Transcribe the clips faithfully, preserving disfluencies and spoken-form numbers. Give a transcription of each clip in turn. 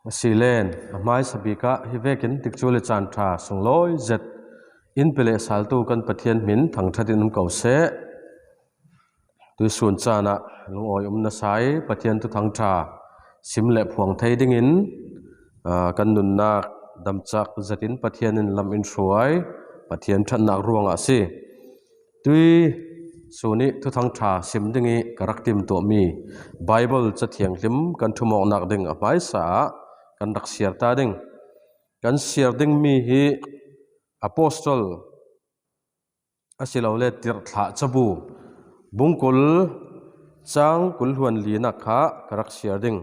A si len, a hmaisa bikah hi vekin tikcu le caan ṭha sunglawi zet in pe leh saltu kan Pathian hmin thangṭhat in um ko seh. Tuisun caan ah lungawi um nasa i Pathian thuthang ṭha sim le phuang thei dingin, aa, kan nunnak damcak zetin Pathian in lam in hruai, Pathian ṭhatnak ruangah a si. Tuisun i thuthang ṭha sim ding i ka rak timtuahmi Bible Ca Thianghlim kan ṭhumawknak ding a hmaisa ah kan rak siar ta ding. Kan siar dingmi hi Apostol a si lo le Tirhthlah cabu bungkul cang kul hluan linak kha ka rak siar ding.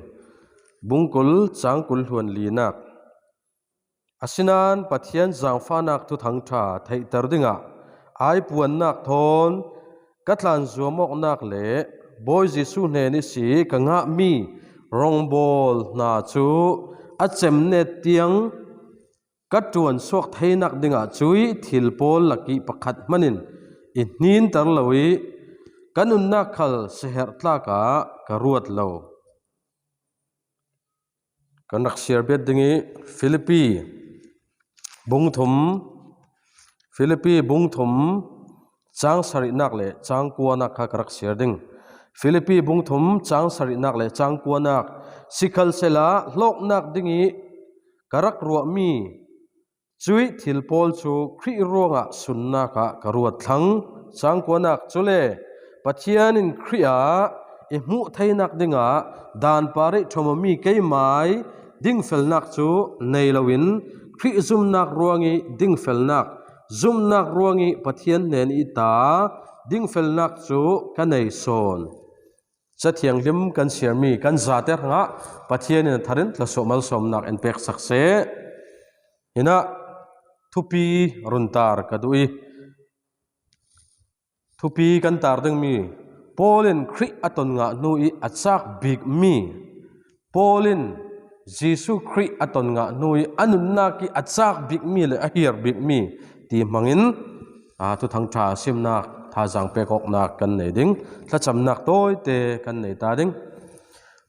Bungkul cang kul hluan linak. Asinain Pathian zangfahnak thuthang ṭha theihter dingah ai puannak thawn ka tlan zuam awknak le Bawi Jesuh hnen ihsi ka ngahmi rawngbawl hna cu a cemnet tiang ka ṭuansuak theinak dingah cuih thil pawl lakih pakhat hmanin i hninter lo i ka nunnak khal siaherh tlak ah ka ruat lo. Kan rak siar bet ding i Filipi bungthum, Filipi bungthum cang sarihnak le cang kuanak kha ka rak siar ding. Filipi bungthum cang sarihnak le cang kuanak, sikhalsehla hlawknak ding i ka rak ruahmi cuih thil pawl cu Khrih ruangah sunnak ah ka ruat thlang. Cang kuanak, cule Pathian in Khrih ah i hmuh theinak dingah dan par i ṭhawm awmi keimai dingfelnak cu nei loin Khrih zumnak ruang i dingfelnak, zumnak ruang i Pathian hnen i ta dingfelnak cu ka nei sawn. Ca Thianghlim kan siarmi kan zate hrangah Pathian in a thar in thlasuah malsawmnak in pek sak seh. Hinah thupi run tar ka duh i, thupi kan tar dingmi, Paul in Khrih a ton ngah hnu i a cak bikmi, Paul in Jesuh Khrih a ton ngah hnu i a nunnak i a cak bikmi le a hiar bikmi ti hmangin, aa, thuthang ṭha simnak, thazaang pek awknak kan nei ding, thlacamnak tawite kan nei ta ding.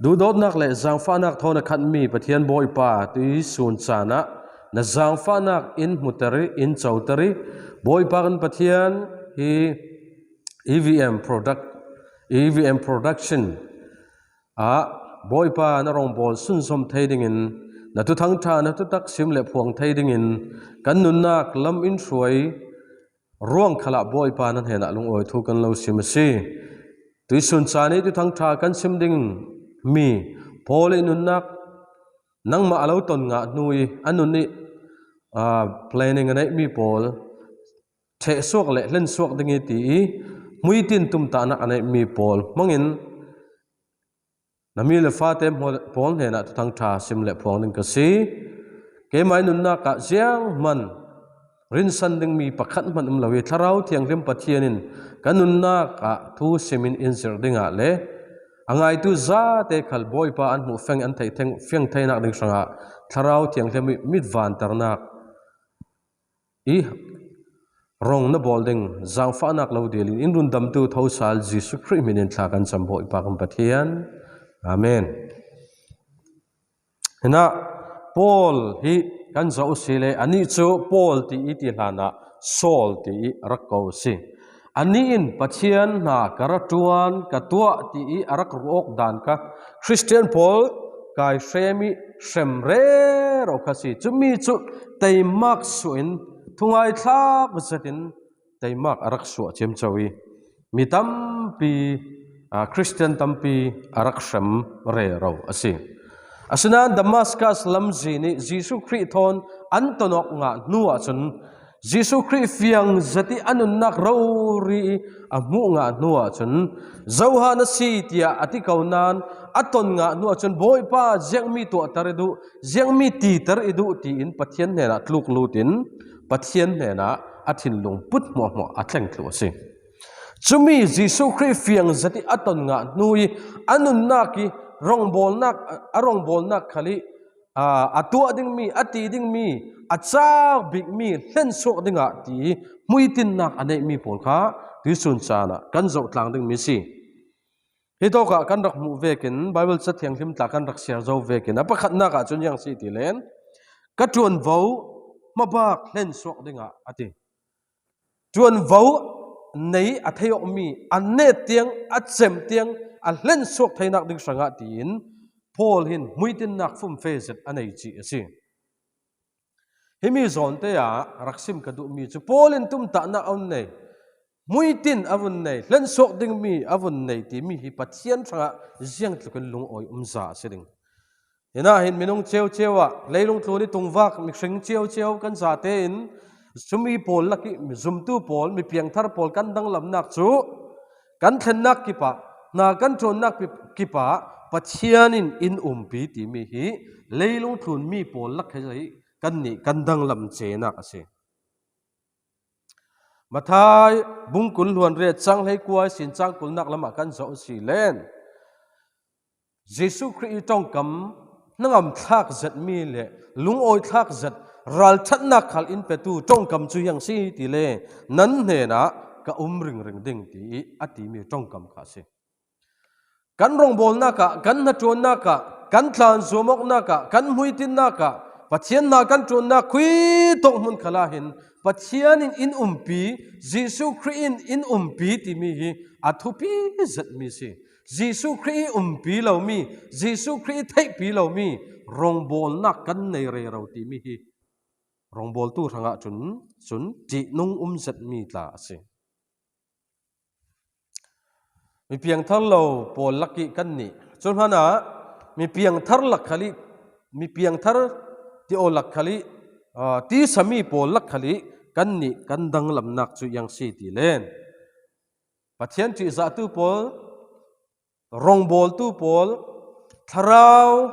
Duhdawtnak le zangfahnak thawn a khatmi Pathian Bawipa, tuisun caan ah na zangfahnak in hmuter i, in coter i, Bawipa kan Pathian hi E V M product, E V M production ah Bawipa na rawngbawl sunzom thei dingin, na thuthang ṭha, na thutak sim le phuang thei dingin kan nunnak lam in hruai ruang khalah Bawipa na hnenah lungawi thu kan lo sim a si. Tuisun caan i thuthang ṭha kan sim ding mi Paul i nunnak nangmah a lo ton ngah hnu i a nun i, aa, planning a neihmi pawl ṭhehsuak le hlensuak ding i ti i hmuitin tumtahnak a neihmi pawl hmangin na mi le fate hmaw-, pawl hnenah thuthang ṭha sim le phuang ding ka si. Keimah i nunnak ah zianghman rinsan dingmi pakhat hman um lo i Thlarau Thianghlim Pathian in ka nunnak ah thu simin in zirh dingah le a ngaitu zate khal Bawipa an hmuh feng an theih theng, fiang theinak ding hrangah Thlarau Thianghlim i mit vanternak i rong na bawl ding zangfahnak lo dil in in rundamtu thosal Jesuh Khrih hmin in thla kan cam Bawipa kan Pathian. Amen. Hinah Paul hi kan zoh si le anih cu Paul ti i ti hlanah Saul ti i rak ko si. Anih in Pathian hna ka ra ṭuan, ka tuah ti i a rak ruah awk dan kha Khristian pawl kai hrem i hrem rero kha si. Cumi cu teimak suah in thungai thlak zetin teimak a rak suah ciamco i mi tampi, aa, Khristian tampi a rak hrem rero a si. Asinain Damaskas lamzin i Jesuh Khrih thawn an ton awk ngah hnu ahcun Jesuh Khrih fiang zet i a nunnak rori i a hmuh ngah hnu ahcun, "Johan a si," tiah a ti ko nain a ton ngah hnu ahcun, "Bawipa, ziangmi tuahter i duh, ziangmi titer i duh," tiin Pathian hnenah tluk lut in Pathian hnenah a thinlung put hmuahhmuah a thleng thluh a si. Cumi Jesuh Khrih fiang zet i a ton ngah hnu i a nunnak i rongbawlnak, a rongbawlnak khal i aa, a tuah dingmi, a ti dingmi, a cak bikmi hlensuak dingah ti hmuitinnak a neihmi pawl kha tuisun caan ah kan zoh tlang dingmi si. Hi tawkah kan rak hmuh vekin, Bible ca thianghlim tla kan rak siar zo vekin, a pakhatnak ah cun ziang si ti len, ka ṭuanvo hmabak hlen suak dingah a ti. Ṭuanvo nei a thei awkmi, a net tiang, a cem tiang, a hlen suak theinak ding hrangah tiin Paul hin hmuitinnak fumfe zet a nei cih a si. Himi zawnte ah rak sim ka duhmi cu Paul in tumtahnak a vun nei, hmuitin a vun nei, hlen suak dingmi a vun nei timi hi Pathian hrangah ziangtlukin lungawi umza a si ding. Hinah hin minung ciocio ah, leilung tlun i tungvak mihring ciocio kan zate in, cumi pawl lakih zumtu pawl, mi piangthar pawl kan danglamnak cu kan thlennak kipah, hna kan ṭuannak pi-, kipah Pathian in in umpi timi hi leilung tlun mi pawl lak hi kannih kan danglam cenak a si. Matthai bung kul hluan riat cang hleikua sin cang kulnak lamah kan zoh si len, Jesuh Khrih i ṭongkam hnangam thlak zetmi le lungawi thlak zet ralṭhatnak khal in petu ṭongkam cu hiang si ti le nan hnenah ka um ringring ding ti i a timi ṭongkam kha a si. Kan rawngbawlnak ah, kan hnaṭuannak ah, kan tlan zuamawknak ah, kan hmuitinnak ah, Pathian hna kan ṭuannak khui tawk hmun khalah hin Pathian in in umpi, Jesuh Khrih in in umpi timi hi a thupi zetmi si. Jesuh Khrih i umpi lomi, Jesuh Khrih i theihpi lomi rawngbawlnak kan nei rero timi hi rawngbawltu hrangah cun, cun ṭihnung um zetmi tla a si. Mi piangthar lo pawl lakih kannih, cu hmanah mi piangthar lak khal i, mi piangthar ti aw lak khal i, aa, tisami pawl lak khal i kannih kan danglamnak cu iang si ti len, Pathian ṭihzahtu pawl, rawngbawltu pawl, thlarau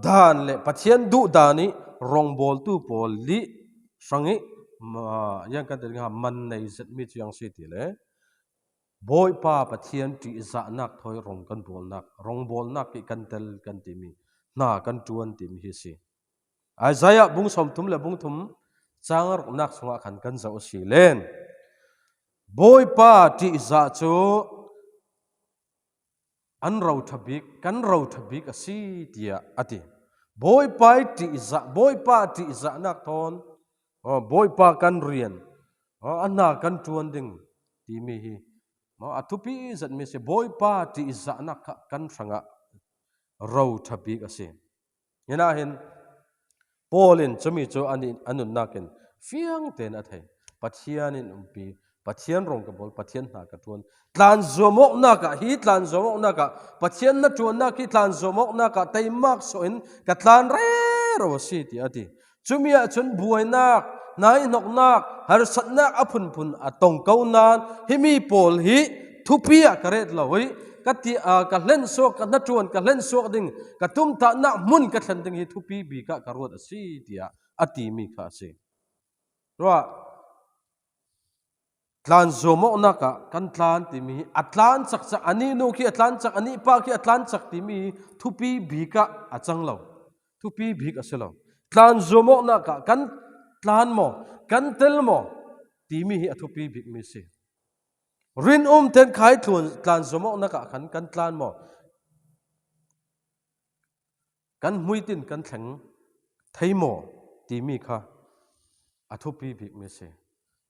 dan le Pathian duh dan i rawngbawltu pawl lih hrang i, ma-, yang kan ti ding ha, man nei zetmi cu iang si ti le, Bawipa Pathian ṭihzahnak thawi rong kan bawlnak, rawngbawlnak i kan tel kan timi, hna kan ṭuan timi hi si. Isaiah bung sawmthum le bung thum cang ruknak sungah khan kan zoh a si len, Bawipa ṭihzah cu an ro ṭha bik, kan ro ṭha bik a si, tiah a ti. Bawipa i ṭihzah, Bawipa ṭihzahnak thawn, aw, Bawipa kan rian, aw, a hna kan ṭuan ding timi hi, aw, a thupi zetmi si. Bawipa ṭihzahnak kha kan hrangah ro ṭha bik a si. Hinah hin Paul in cumi cu a ni-, a nunnak in fiang tein a thei. Pathian in umpi, Pathian rong ka bawl, Pathian hna ka ṭuan. Tlan zuamawknak ah, hi tlan zuamawknak ah, Pathian hnaṭuannak hi tlan zuamawknak ah teimak sawh in ka tlan rero a si, tiah a ti. Cumi ah cun buainak, hnaihnoknak, harsatnak a phunphun a tong ko nain himi pawl hi thupi ah ka ret lo i ka ti, aa, ka hlensuak, ka hnaṭuan ka hlensuak ding, ka tumtahnak hmun ka thlen ding hi thupi bik ah ka ruat a si, tiah a timi kha a si. Ruah, tlan zuamawknak ah kan tlan timi hi a tlan cakcak, a nih nu khi a tlan cak, a nih pa khi a tlan cak timi hi thupi bik ah a cang lo, thupi bik a si lo. Tlan zuamawknak ah kan tlan maw, kan tel maw timi hi a thupi bikmi si. Rinum ten khai tluan tlan zuamawknak ah khan kan tlan maw, kan hmuitin kan thleng thei maw timi kha a thupi bikmi si.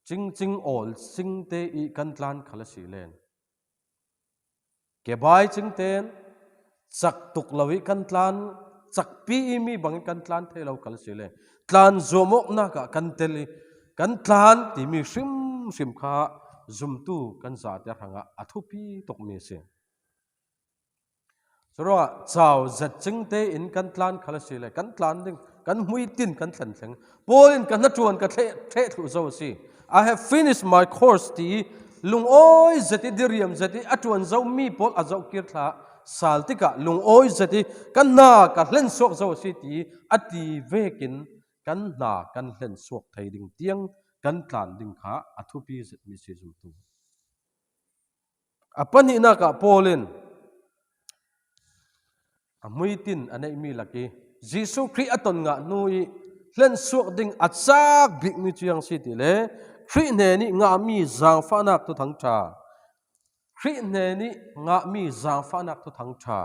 Cingcing awl cingte i kan tlan khal a si len, kebai cingten cak tuk lo i kan tlan, cakpi i mi bang i kan tlan thei lo khal a si le, tlan zuamawknak ah kan tel i kan tlan timi hrimhrim kha zumtu kan zate hrangah a thupi tukmi a si. Curuangah cau zet cingte in kan tlan khal a si le, kan tlan ding, kan hmuitin kan thlen thleng. Paul in ka hnaṭuan ka thleh, thleh thluh zo a si. "I have finished my course," ti i lungawi zet i, diriam zet i a ṭuan zomi pawl a zoh kir thla sal tikah lungawi zet i ka hna ka hlen suak zo a si ti i a ti vekin kan hna kan hlen suak thei ding tiang kan tlan ding kha a thupi zetmi si zumtu. A pahnihnak ah Paul in a hmuitin a neihmi lak i Jesuh Khrih a ton ngah hnu i hlen suak ding a cak bikmi cu iang si ti le, Khrih hnen i ngahmi zaangfahnak thuthang ṭha, Khrih hnenih ngahmi zaangfahnak thuthang ṭha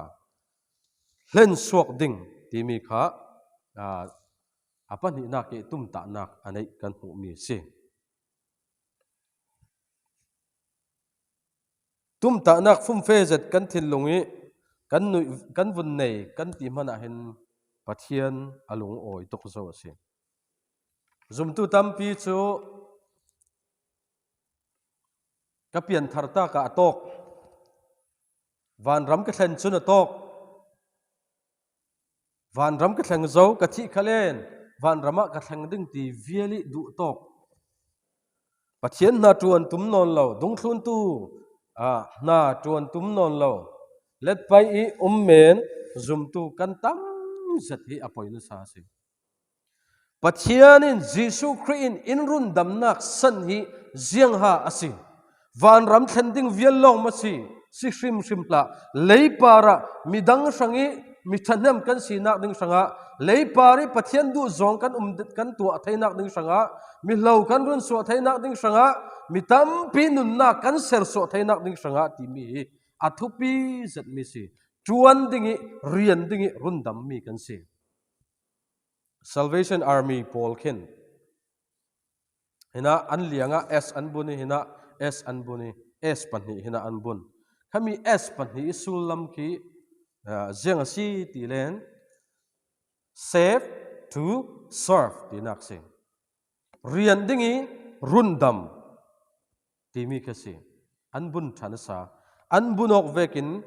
hlensuak ding timi kha, aa, a pahnihnak i tumtahnak a neih kan hmuhmi a si. Tumtahnak fumfe zet kan thinlung i kan nuih, kan vun nei kan ti hmanah hin Pathian a lungawi tuk zo a si. Zumtu tampi cu ka pianthar tak ah a tawk, vanram ka thlen cun a tawk, vanram ka thleng zo, ka thih khal in vanram ah ka thleng ding ti vial i duh tawk. Pathian hna ṭuan tum nawn lo, dungthluntu, ah, hna ṭuan tum nawn lo, letpai i um men zumtu kan tam zet hi a poi nasa a si. Pathian in, Jesuh Khrih in in rundamnak san hi ziangha a si. Vanram thlen ding vial lawng maw si, si hrimhrim hlah. Leipar ah midang hrang i mi ṭhahnem kan sinak ding hrangah, leipar i Pathian duh zawng kan um, kan tuah theinak ding hrangah, mi hlo kan runsuah theinak ding hrangah, mi tampi nunnak kan sersuah theinak ding hrangah timi hi a thupi zetmi si. Ṭuan ding i, rian ding i, rundammi kan si. Salvation Army pawl khin hinah an liangah S an bun i, hinah S an bun i, S pahnih hinah an bun. Khami S pahnih i sullam khi, ah, ziang a si ti len, save to serve tinak si. Rian ding i rundam timi kha si. An bun ṭhan a sa. An bun awk vekin,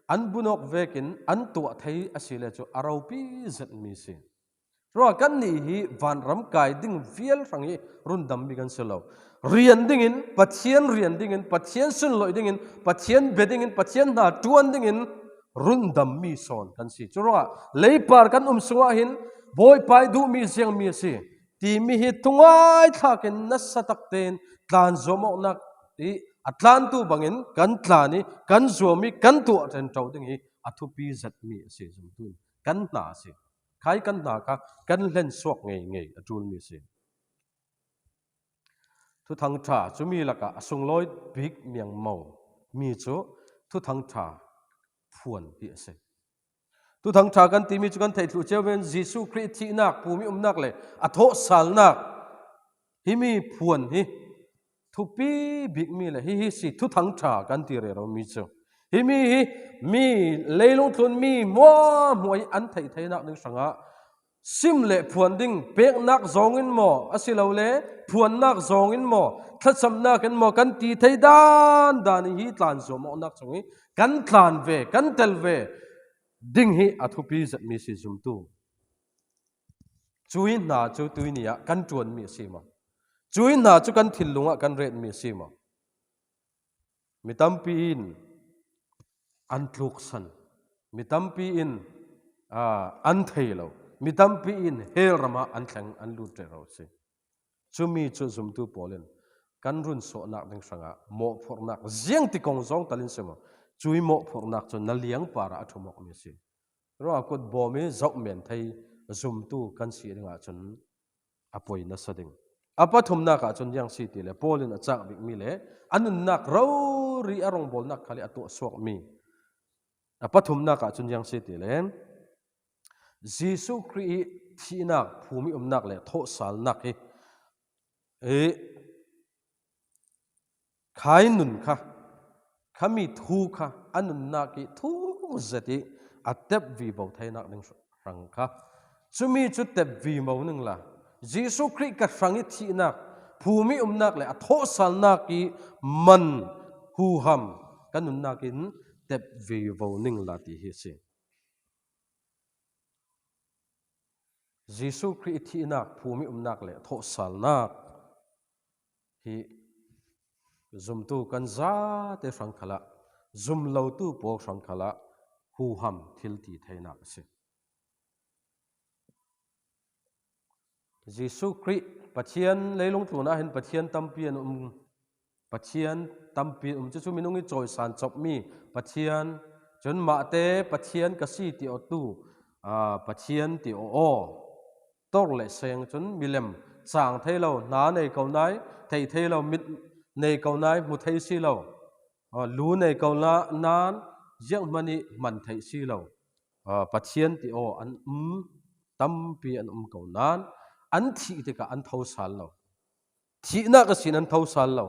an bun awk vekin an tuah thei a si le cu a ropi zetmi si. Ruah kannih hi vanram kai ding vial hrang hi rundammi kan si lo. Rian dingin, Pathian rian dingin, Pathian sunloih dingin, Pathian bia dingin, Pathian hna ṭuan dingin rundammi sawn kan si. Curuangah leipar kan um sungah hin Bawipa i duhmi ziangmi a si timi hi thungai thlakin nasa tak tein tlan zuam awknak i a tlantu bangin kan tlan i kan zuam i kan tuah ṭenṭo ding hi a thupi zetmi a si. Zumtu in kan hna a si. Khai kan hna kha kan hlen suak ngei ngei a ṭulmi a si. Thuthang ṭha cumi lakah a sunglawi bik miangmo mi cu Thuthang ṭha phuan hi a si. Thuthang ṭha kan timi cu kan theih thluh cio men Jesuh Khrih thihnak, phumi umnak le a thawhsalnak himi phuan hi thupi bikmi le hihi si Thuthang ṭha kan ti rero mi cu. Himi hi mi leilung tlun mi hmuahhmuah i an theih theinak ding hrangah sim le phuan ding peknak zawngin maw, asilole phuannak zawngin maw, thlacamnak in maw kan ti thei dan dan i hi tlan zuam awknak chung i kan tlan ve, kan tel ve ding hi a thupi zetmi si zumtu. Cui hna cu tuini ah kan ṭuanmi a si maw? Cui hna cu kan thinlung ah kan retmi a si maw? Mi tampi in an tluksan, mi tampi in, aa, an thei lo, mi tampi in hell ram ah an thleng, an lut rero a si. Cumi cu zumtu pawl in kan runsuahnak ding hrangah mawhphurhnak ziangti kong zong tal in si maw, cui mawhphurhnak cu na liangpar ah a ṭhum awkmi a si. Ruah kut bawm i zoh men thei zumtu kan si dingah cun a poi nasa ding. A pathumnak ah cun ziang si ti le Paul in a cak bikmi le a nunnak rori a rongbawlnak khal i a tuahsuakmi. A pathumnak ah cun ziang si ti le Jesuh Khrih i thihnak, phumi umnak le thawhsalnak hi, i, khai nun kha, khami thu kha a nunnak i thuk zet i a tep vivo theinak ding hrang kha. Cumi cu tep vivo ning la, Jesuh Khrih ka hrang i thihnak, phumi umnak le a thawhsalnak i man huham ka nunnak in tep vivo ning la ti hi a si. Jesuh Khrih i thihnak, phumi umnak le thawhsalnak hi zumtu kan zate hrang khalah, zum lotu pawl hrang khalah huham thil ti theinak a si. Jesuh Khrih Pathian leilung tlun ah hin Pathian tampi an um, Pathian tampi an um. Cucu minung i cawisan copmi Pathian, cun mahte Pathian ka si ti awtu, aa, Pathian ti aw aw. Tor le seng cun milem cang thei lo, hna nei ko nai, thei thei lo, mit nei ko nai, hmu thei si lo. Aw, lu nei ko na, nan, zianghman ih man theih si lo. Aw, Pathian ti aw an um, tampi an um ko nan, an thih tikah an thosal lo. Thihnak ihsin an thosal lo.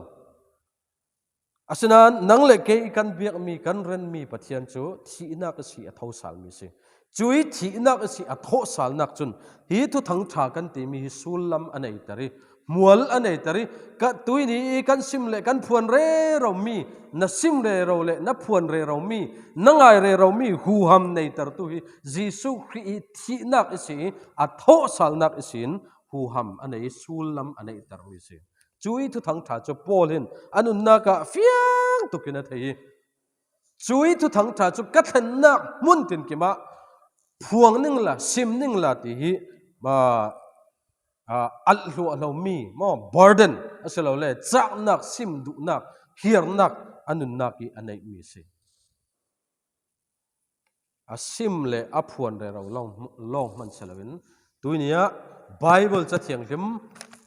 Asinain nang le kei ih kan biakmi, kan renmi Pathian cu thihnak ihsi a thosalmi si. Cuih thihnak ihsi a thawhsalnak cun hi Thuthang ṭha kan timi hi sullam a neiter ih, hmual a neiter ih, ka tuihni ih kan sim le kan phuan reromi, na sim rero le na phuan reromi, na ngai reromi huham neitertu hi Jesuh Khrih ih thihnak ihsi ih a thawhsalnak ihsin huham a nei ih sullam a neitermi si. Cuih Thuthang ṭha cu Paul hin a nunnak ah fiang tukin a thei ih, cuih Thuthang ṭha cu ka thlennak hmun tinkim ah phuang ningla, sim ningla ti hi, ah, ah, alh hluah lomi, maw, burden a si lo le, caknak, sim duhnak, hiarnak a nunnak ih a neihmi si. A sim le a phuan rero lawng, lawng hman si loin, tuihni ah Baibal Ca Thianghlim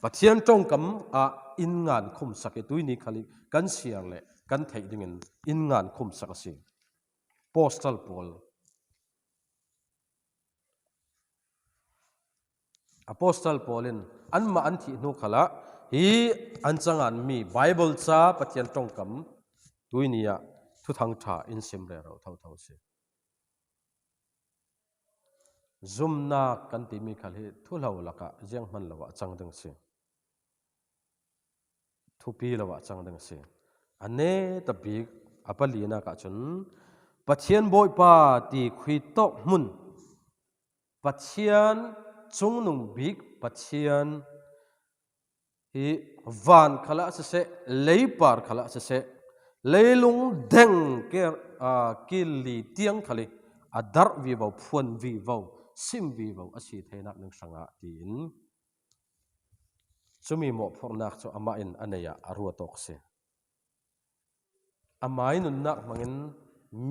Pathian ṭongkam ah in ngan khumsak ih, tuihni khal ih kan siar le kan theih dingin in ngan khumsak a si. Apostle Paul. Apostle Paul in anmah an thih hnu khalah hi an canganmi Baibal ca Pathian ṭongkam tuihni ah Thuthang ṭha in sim rero thotho si. Zumnak kan timi khal hi thuhlo lakah zianghman lo ah cang ding si. Thupi lo ah cang ding si. A netabik a palinak ahcun Pathian Bawipa ti khui tawk hmun, Pathian, Cungnung Bik Pathian hi van khalah siseh, leipar khalah siseh, leilung deng ker, aa, kili tiang khal ih a darh vivo, phuan vivo, sim vivo a si theinak ding hrangah tiin cumi mawhphurhnak cu amah in a nei ah a ruat awk a si. Amah ih nunnak hmangin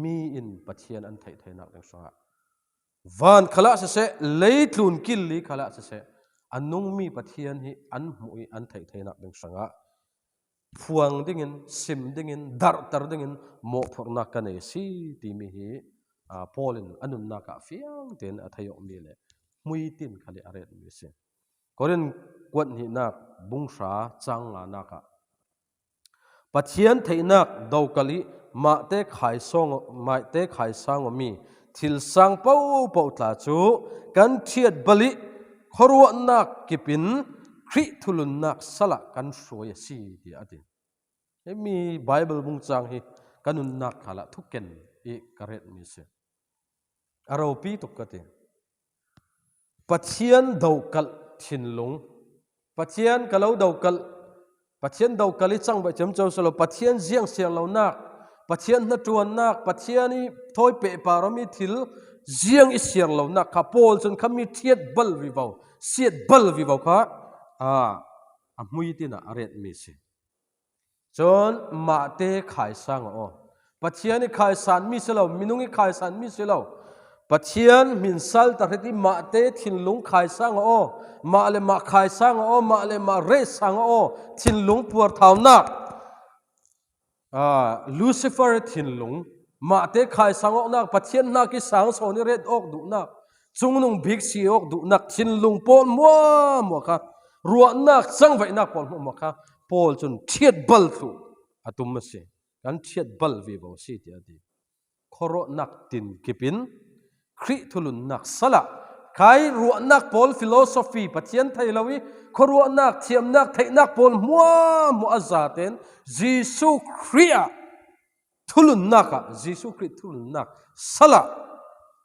mi in Pathian an theih theinak ding hrangah, van khalah siseh, leitlun kili khalah siseh, a nungmi Pathian hi an hmuh ih an theih theinak ding hrangah phuang dingin, sim dingin, darhter dingin mawhphurhnak ka nei si timi hi, aa, Paul in a nunnak ah fiang tein a thei awkmi le hmuitin khal ih a retmi a si. Korin kuat hnihnak bung hra cang nganak ah Pathian theihnak dokal ih mahte khaisawng, mahte khaisang awmi thil sang pohpoh tla cu kan ṭhiat bal ih khuaruahnak kipin Khrih thulunnak salah kan hruai a si, tiah a ti. Himi Baibal bungcang hi ka nunnak khalah thuken ih ka retmi a si. A ropi tuk ka ti. Pathian dokalh thinlung. Pathian ka lo dokalh. Pathian dokalh ih cangvaih ciamco si lo. Pathian ziang siar lonak, Pathian hnaṭuannak, Pathian ih thawi pehpar awmi thil ziang ih siar lonak kha Paul cun khami ṭhiat bal vivo, siat bal vivo kha, aa, a hmuitin ah a retmi si. Cun mahte khaisang aw. Pathian ih khaisanmi si lo, minung ih khaisanmi si lo. Pathian hmin sal tahrit ih mahte thinlung khaisang aw. Mah le mah khaisang aw, mah le mah retsang aw. Thinlung puarthaunak. Aa, Lucifer ih thinlung. Mahte khaisang awknak, Pathian hnak ih sang sawn ih ret awk duhnak, cungnung bik si awk duhnak, thinlung pawl hmuahhmuah kha, ruahnak, cangvaihnak pawl hmuahhmuah kha Paul cun ṭhiat bal thluh a tum a si. Kan ṭhiat bal vivo si, tiah a ti. Khuaruahnak tin kipin Khrih thulunnak salah, khai ruahnak pawl philosophy, Pathian thei lo ih khuaruahnak, thiamnak, theihnak pawl hmuahhmuah a zaten Jesuh Khrih ah thulunnak ah, Jesuh Khrih thulunnak salah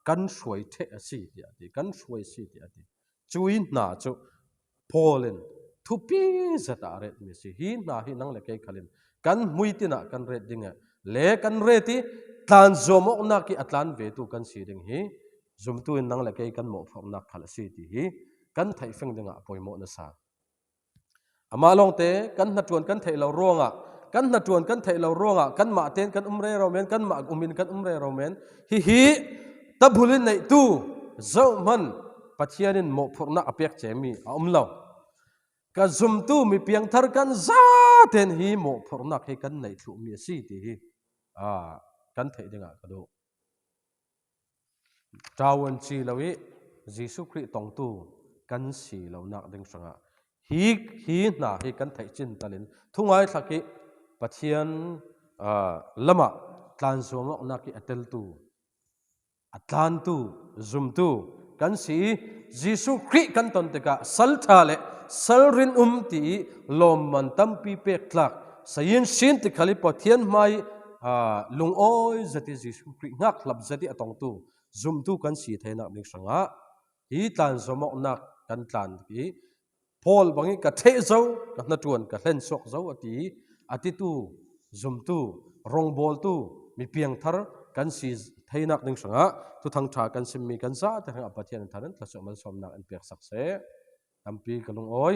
kan hruai ṭheh a si, tiah a ti, kan hruai a si, tiah a ti. Cuih hna cu Paul in thupi zet ah a retmi a si. Hi hna hi nang le kei khal in kan hmuitin ah kan ret ding ah le kan ret ih tlanzuam awknak ih a tlan vetu kan si ding hi zumtu in nang le kei kan mawhphurhnak khal a si ti hi kan theihfeng dingah a poimawh nasa. Amah lawngte kan hnaṭuan kan theih lo ruangah, kan hnaṭuan kan theih lo ruangah, kanmah tein kan um rero men, kanmah um in kan um rero men. Hihi tabul in neihtu zohhmanh Pathian in mawhphurhnak a pek cemi a um lo. Ka zumtu mi piangthar kan zaten hi mawhphurhnak hi kan neih thluhmi a si ti hi a, kan theih dingah ka duh. Tau an ci lo ih Jesuh Khrih tongtu kan si lonak ding hrangah hi, hi hna hi kan theih cintalin thungai thlak ih Pathian, aa, lamah tlanzuam awknak ih a teltu, a tlantu, zumtu kan si ih Jesuh Khrih kan ton tikah sal ṭha le sal rinum ti ih lawmman tampi pek tlak, sayin sin ti khal ih Pathian hmai, aa, lungawi zet ih Jesuh Khrih ngakhlap zet ih a tongtu zumtu kan si theinak ding hrangah hi tlanzuam awknak kan tlan ih Paul bangih ka ṭheh zo, ka hnaṭuan ka hlen suak zo a ti, a titu zumtu, rawngbawltu, mi piangthar kan si theinak ding hrangah Thuthang ṭha kan simmi kan zate hrangah Pathian in thar in thluasuah malsawmnak in piaksak seh. Tampi ka lungawi.